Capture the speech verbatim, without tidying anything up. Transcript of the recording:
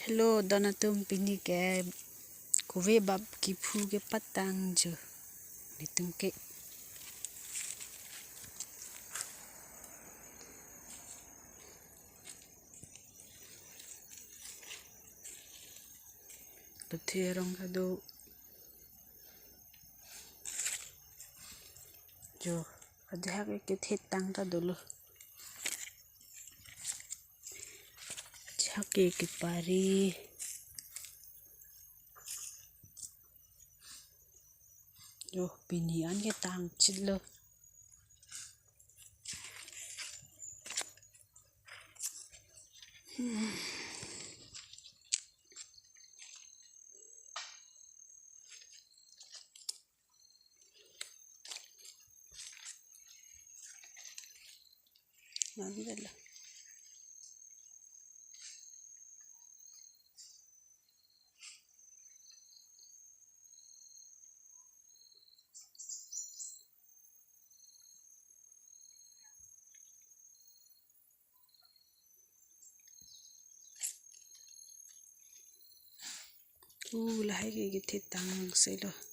Hello, don atum, pini ke kove bap kephu kepatang jo. Netum ke. Lothe arong kado. Jo, ajahak ke kethe tang ta dolo. Ajahak ke kepari. Jo, pini an ketang chitlo. Nandala. Uh, lahai ke kethe tang selo.